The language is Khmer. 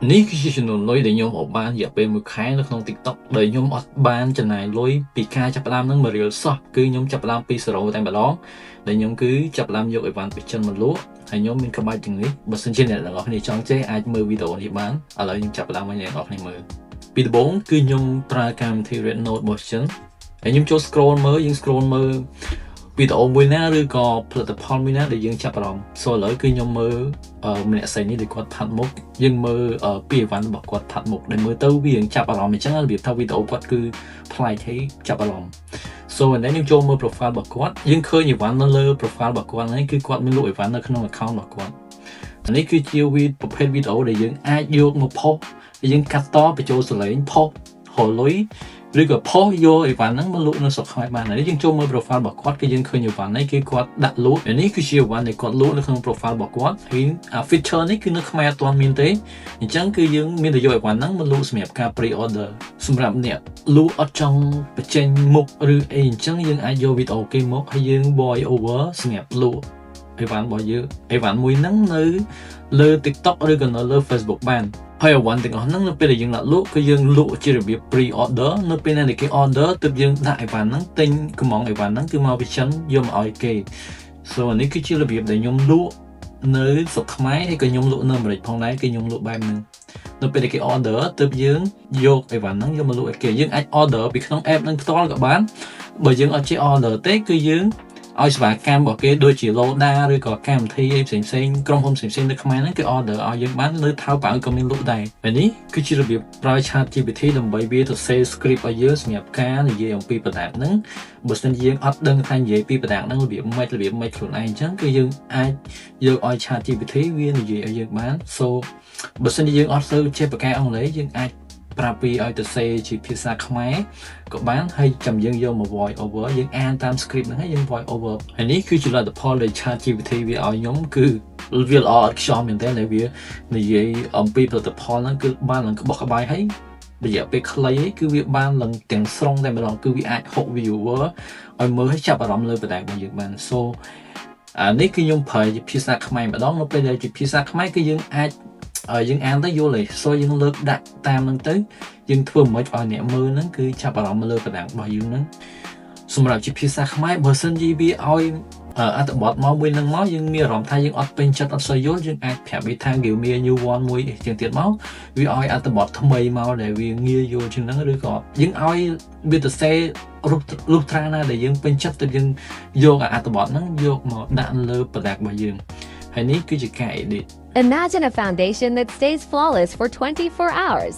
នេះគឺជាចំនួនលុយដែលខ្ញុំរកបានរយៈពេលមួយខែនៅក្នុង TikTok ដោយខ្ញុំអត់បានចំណាយលុយពីការចាប់ផ្ដើមនឹងមួយរៀលសោះគឺខ្ញុំចាប់ផ្ដើមពី0តែម្ដងដែលខ្ញុំគឺចាប់ផ្ដើមយកអីវ៉ាន់ពីចិនមកលក់ហើយខ្ញុំមានក្បាច់ទាំងនេះបើសិនជាអ្នកទាំងអស់គ្នាចង់ចេះអាចមើលវីដេអូនេះបានឥឡូវខ្ញុំចាប់ផ្ដើមឲ្យអ្នកទាំងអស់គ្នាមើលពីដំបូងគឺខ្ញុំប្រើកម្មវិធី Red Note របស់ចិនហើយខ្ញុំចូល scroll មើលយើង scroll មើលវីដេអូមួយណាឬក៏ផលិតផលមួយណាដែលយើងចាប់អារម្មណ៍ so ឥឡូវគឺខ្ញុំមើលម្នាក់ស្រីនេះដែលគាត់ផាត់មុខយើងមើលពីអីវ៉ាន់របស់គាត់ផាត់មុខដែលមើលទៅវាចាប់អារម្មណ៍អញ្ចឹងរបៀបថាវីដេអូគាត់គឺប្លែកហើយចាប់អារម្មណ៍ so ឥឡូវខ្ញុំចូលមើល profile របស់គាត់យើងឃើញអីវ៉ាន់នៅលើ profile របស់គាត់ហ្នឹងគឺគាត់មានលក់អីវ៉ាន់នៅក្នុង account របស់គាត់នេះគឺជាវីប្រភេទវីដេអូដែលយើងអាចយកមកផុសយើងកាត់តបញ្ចូលសំឡេងផុសរលុយឬក៏ផុសយកអីវ៉ាន់ហ្នឹងមកលក់នៅស្រុកខ្មែរបានហើយយើងចូលមើល profile របស់គាត់គឺយើងឃើញអីវ៉ាន់នេះគឺគាត់ដាក់លក់នេះគឺជាអីវ៉ាន់ដែលគាត់លក់នៅក្នុង profile របស់គាត់ហើយអា feature នេះគឺនៅខ្មែរអត់ទាន់មានទេអញ្ចឹងគឺយើងមានតែយកអីវ៉ាន់ហ្នឹងមកលក់សម្រាប់ការ pre order សម្រាប់អ្នកលក់អត់ចង់បញ្ចេញមុខឬអីអញ្ចឹងយើងអាចយកវីដេអូគេមកហើយយើង voice over សម្រាប់លក់អីវ៉ាន់របស់យើងអីវ៉ាន់មួយហ្នឹងនៅលើ TikTok ឬក៏នៅលើ Facebook បានហើយអីវ៉ាន់ទាំងអស់ហ្នឹងនៅពេលដែលយើងដាក់លក់គឺយើងលក់ជារបៀប pre order នៅពេលណាដែលគេ order ទើបយើងដាក់អីវ៉ាន់ហ្នឹងទិញកំងអីវ៉ាន់ហ្នឹងគឺមកពីចិនយកមកឲ្យគេ so នេះគឺជារបៀបដែលខ្ញុំលក់នៅស្រុកខ្មែរហើយក៏ខ្ញុំលក់នៅអាមេរិកផងដែរគឺខ្ញុំលក់បែបហ្នឹងនៅពេលដែលគេ order ទើបយើងយកអីវ៉ាន់ហ្នឹងយកមកលក់ឲ្យគេយើងអាច order ពីក្នុង app ហ្នឹងផ្ទាល់ក៏បានបើយើងអត់ចេះ order ទេគឺយើងឲ្យសេវាកម្មរបស់គេដូចជា Loda ឬក៏កម្មវិធីអីផ្សេងផ្សេងក្រុមហ៊ុនផ្សេងផ្សេងនៅខ្មែរហ្នឹងគឺ order ឲ្យយើងបាននៅTaobao ក៏មានលក់ដែរហើយនេះគឺជារបៀបប្រើ Chat GPT ដើម្បីវាទៅសេ script ឲ្យយើងសម្រាប់ការនិយាយអំពី product ហ្នឹងបើសិនជាយើងអត់ដឹងថានិយាយពី product ហ្នឹងរបៀបម៉េចរបៀបម៉េចខ្លួនឯងអញ្ចឹងគឺយើងអាចយកឲ្យ Chat GPT វានិយាយឲ្យយើងបាន so បើសិនជាយើងអត់សូវចេះបកកែអង់គ្លេសយើងអាចប្រាប់វាឲ្យទៅសេជាភាសាខ្មែរក៏បានហើយចាំយើងយកមក voice over យើងអានតាម script ហ្នឹងហើយយើង voice over ហើយនេះគឺជាលទ្ធផលដែល Chat GPT វាឲ្យខ្ញុំគឺវាល្អឥតខ្ចោះមែនទែនដែលវានិយាយអំពីផលិតផលហ្នឹងគឺបានឡើងក្បោះក្បាយហើយរយៈពេលខ្លីគឺវាបានឡើងទាំងស្រុងតែម្ដងគឺវាអាច hook viewer ឲ្យមើលឲ្យចាប់អារម្មណ៍លើ product របស់យើងបាន so អានេះគឺខ្ញុំប្រើជាភាសាខ្មែរម្ដងនៅពេលដែលជាភាសាខ្មែរគឺយើងអាចយើងអានទៅយល់ហើយ so យើងលើកដាក់តាមហ្នឹងទៅយើងធ្វើមិនឲ្យអ្នកមើលហ្នឹងគឺចាប់អារម្មណ៍លើ product របស់យើងហ្នឹងសម្រាប់ជាភាសាខ្មែរបើសិនជាវាឲ្យអត្ថបទមកមួយនឹងមកយើងមានអារម្មណ៍ថាយើងអត់ពេញចិត្តអត់សូវយល់យើងអាចប្រាប់វាថា give me a new one មួយជាងទៀតមកវាឲ្យអត្ថបទថ្មីមកដែលវាងាយយល់ជាងហ្នឹងឬក៏យើងឲ្យវាទៅសេរូបលុះត្រាណាដែលយើងពេញចិត្តទៅយើងយកអត្ថបទហ្នឹងយកមកដាក់លើ product របស់យើងហើយនេះគឺជាការ edit Imagine a foundation that stays flawless for 24 hours.